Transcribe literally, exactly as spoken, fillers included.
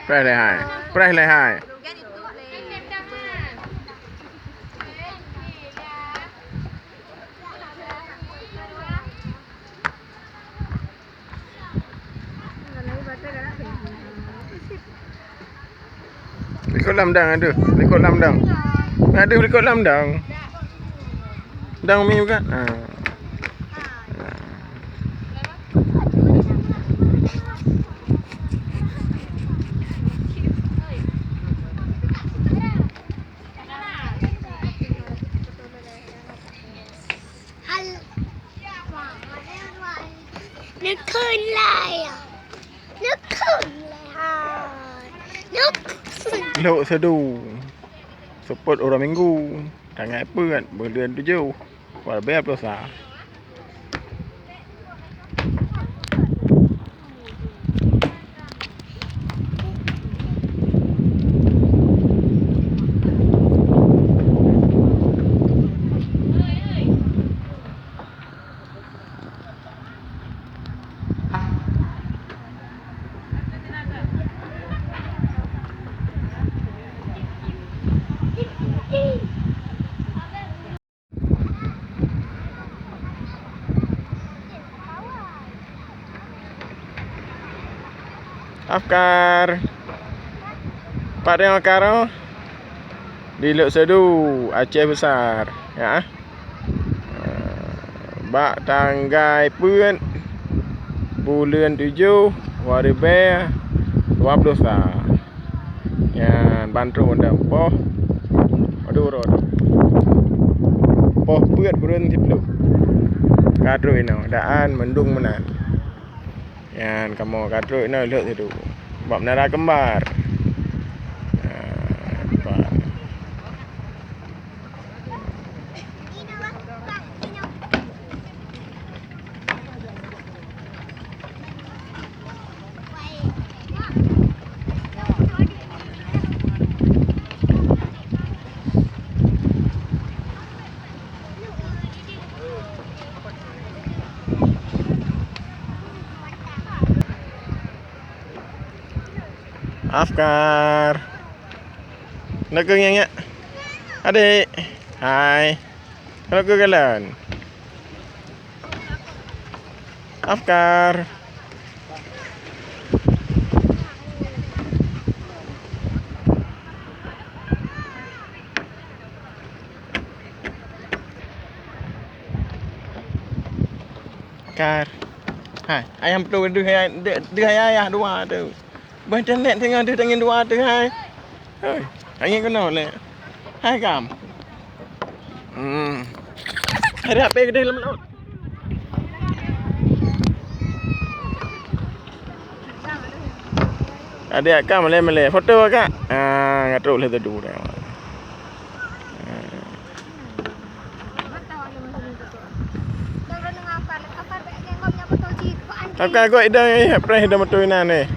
Preh lé hai. Preh lé hai. Likot lam dang, aduh, likot lam dang. Aduh, likot lam dang. Dang mi bukan? Ha. Hal-, Neukheun lai. Neukheun lai hai. Neukheun. Lhok Seudu. Seupôt uroe Minggu. Tanggai peuet, buleuen tujoh, dua ribèe dua ploh sa. Afkar. Pat nyang Afkar, oh? Di Lhok Seudu, Aceh Besar, ya. Bak tanggai peuet, buleuen tujoh, dua ribèe dua ploh sa. Nyan ban trôk mantong poh. Aduh, rot. Poh peuet buleuen siplôh. Ka trôk inoe, daan mendung meunan. Nyan kamoe ka trôk inoe Lhok Seudu. Bak Menara Kembar. Nyan, pat. Afkar. Nak ke nyak? Adik. Hai. Kalau ke jalan. Afkar. Kar. Hai, ayah beutôi deuh ayah, deuh, deuh ayah, ayah dua tu. Bah internet singoh deuh tangieng dua tu hai. Hoi, tangieng keunoe lé. Hai kam. Hmm. Hai, H P keudeh lam laôt. Adik akak malèe-malèe. Foto akak. Ah, ngatrok lé tadu dah. Tapi aku idang eh, preh idang beutôi inan eh.